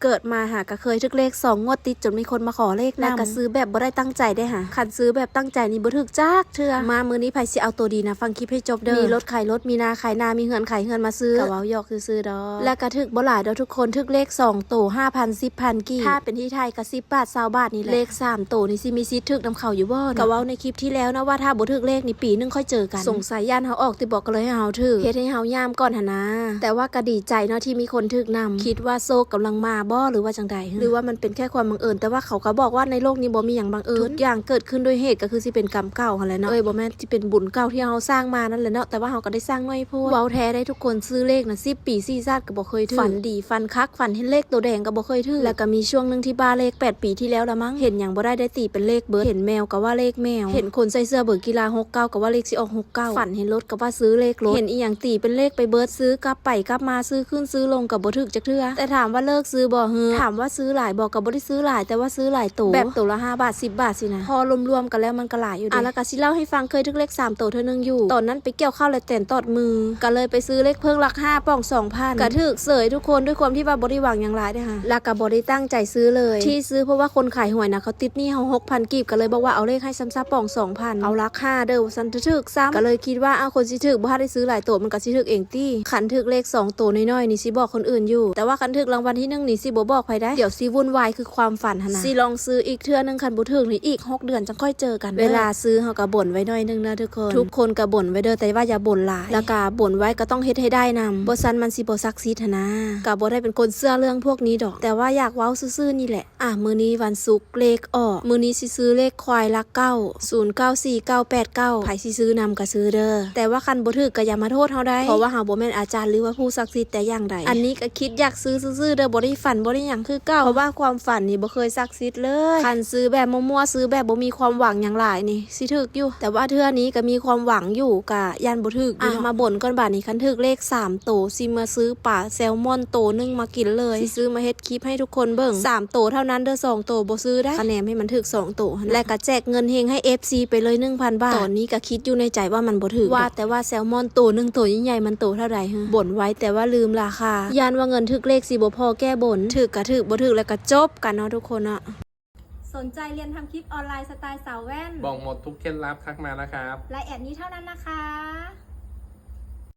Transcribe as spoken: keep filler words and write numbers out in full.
เกิดมาหากะเคยถืกเลขสองงวดติดจนมีคนมาขอเลขนำ และกะซื้อแบบบ่ได้ตั้งใจได้หา คันซื้อแบบตั้งใจนี่บ่ถืกจักเทื่อ มามื้อนี้ไผสิเอาตัวดีนะ ฟังคลิปให้จบเด้อ มีรถขายรถ มีนาขายนา มีเฮือนขายเฮือนมาซื้อ กะเว้าหยอกซื่อๆดอก และกะถืกบ่หลายดอกทุกคน ถืกเลขสองโต ห้าพัน สิบพัน กีบ ถ้าเป็นที่ไทยกะ สิบบาท ซาวบาทนี่แหละ เลขสามโตนี่สิมีสิทธิ์ถืกนำเขาอยู่บ่นะ กะเว้าในคลิปที่แล้วนะว่าถ้าบ่ถืกเลขนี่ปีหนึ่งค่อยเจอกัน สงสัยย่านเฮาออกติบอก กะเลยให้เฮาถืก เฮ็ดให้เฮายามก่อนหั้นนะ แต่ว่ากะดีใจเนาะที่มีคนถืกนำ คิดว่าโชคกำลังมาบ่ หรือว่าจั่งใด หรือว่ามันเป็นแค่ความบังเอิญ แต่ว่าเขากะบอกว่าในโลกนี้บ่มีหยังบังเอิญ ทุกอย่างเกิดขึ้นด้วยเหตุ กะคือสิเป็นกรรมเก่าหั้นแหละเนาะ เอ้ย บ่แม่น สิเป็นบุญเก่าที่เฮาสร้างมานั่นแหละเนาะ แต่ว่าเฮากะได้สร้างน้อยโพด เว้าแท้ได้ทุกคน ซื้อเลขนะ สิบปี สี่ชาติกะบ่เคยถืก ฝันดี ฝันคัก ฝันเห็นเลขโตแดงกะบ่เคยถืก แล้วกะมีช่วงหนึ่งที่บ้าเลข แปดปีที่แล้วละมั้ง เห็นหยังบ่ได้ ได้ตีเป็นเลขเบิด เห็นแมวกะว่าเลขแมว เห็นคนใส่เสื้อเบอร์กีฬา หกเก้า กะว่าเลขสิออก หกเก้า ฝันเห็นรถกะว่าซื้อเลขรถ เห็นอีหยังตีเป็นเลขไปเบิด ซื้อกลับไปกลับมา ซื้อขึ้นซื้อลงกะบ่ถืกจักเทื่อ แต่ถามว่าเลิกซื้อบ่ หือ ถามว่าซื้อหลายบ่ กะบ่ได้ซื้อหลาย แต่ว่าซื้อหลายโต แบบโตละห้าบาท สิบบาทสินะ พอรวมๆกันแล้วมันกะหลายอยู่เด้ อ่ะ แล้วกะสิเล่าให้ฟัง เคยถืกเลขสามโตเทื่อนึงอยู่ ตอนนั้นไปเกี่ยวข้าวและแตนตอดมือ กะเลยไปซื้อเลขเพิ่งหลักห้า ป่องสองพัน กะถืกเสยทุกคน ด้วยความที่ว่าบ่ได้หวังหยังหลายเด้อหา แล้วกะบ่ได้ตั้งใจซื้อเลย ที่ซื้อเพราะว่าคนขายหวยนะเขาติดหนี้เฮา หกพัน กีบ กะเลยบอกว่าเอาเลขให้ซ้ำซะ ป่องสองพัน เอาหลักห้าเด้อ ว่าซั่น ถืกซ้ำ กะเลยคิดว่า อ้าว คนสิถืก บ่ทันได้ซื้อหลายโต มันกะสิถืกเองติ คันถืกเลขสองโตน้อยๆนี่สิบอกคนอื่นอยู่ แต่ว่าคันถืกรางวัลที่หนึ่งนี่สิบ่บอกไผได้ เดี๋ยวสิวุ่นวายคือความฝันหั้นนะ สิลองซื้ออีกเทื่อนึง คันบ่ถืกนี่อีกหกเดือนจั่งค่อยเจอกันเด้อ เวลาซื้อเฮากะบนไว้หน่อยนึงนะทุกคน ทุกคนกะบนไว้เด้อ แต่ว่าอย่าบนหลาย แล้วกะบนไว้กะต้องเฮ็ดให้ได้นำ บ่ซั่นมันสิบ่ศักดิ์สิทธิ์หั้นนะ กะบ่ได้เป็นคนเชื่อเรื่องพวกนี้ดอก แต่ว่าอยากเว้าซื่อๆนี่แหละ อ่ะ มื้อนี้วันศุกร์เลขออก มื้อนี้สิซื้อเลขควายหลักเก้า ศูนย์เก้าสี่เก้าแปดเก้า ไผสิซื้อนำกะซื้อเด้อ แต่ว่าคันบ่ถืกกะอย่ามาโทษเฮาได้ เพราะว่าเฮาบ่แม่นอาจารย์หรือว่าผู้ศักดิ์สิทธิ์แต่อย่างใด อันนี้กะคิดอยากซื้อซื่อๆเด้อ บ่ได้ฝันบ่ได้หยังคือเก่า เพราะว่าความฝันนี่บ่เคยศักดิ์สิทธิ์เลย คันซื้อแบบมั่วๆ ซื้อแบบบ่มีความหวังหยังหลายนี่ สิถืกอยู่ แต่ว่าเทื่อนี้กะมีความหวังอยู่ กะย่านบ่ถืกอยู่ อ่ะ เนาะ มาบนก่อนบาดนี้ คันถืกเลขสามโต สิมาซื้อปลาแซลมอนโตนึงมากินเลย สิซื้อมาเฮ็ดคลิปให้ทุกคนเบิ่ง สามโตเท่านั้นเด้อ สองโตบ่ซื้อได้ คะแนนให้มันถืกสองโตหั้นนะ และกะแจกเงินเฮงให้ เอฟซี ไปเลย หนึ่งพัน บาท ตอนนี้กะคิดอยู่ในใจว่ามันบ่ถืก ว่าแต่ว่าแซลมอนโตนึงโตใหญ่ๆมันโตเท่าใด หือ บนไว้แต่ว่าลืมราคา ย่านว่าเงินถืกเลขสิบ่พอแก้บน ถืกกะถืก บ่ถืกแล้วกะจบกันเนาะทุกคนเนาะ สนใจเรียนทำคลิปออนไลน์สไตล์สาวแว่น บอกหมดทุกเคล็ดลับทักมานะครับ ไลน์แอดนี้เท่านั้นนะคะ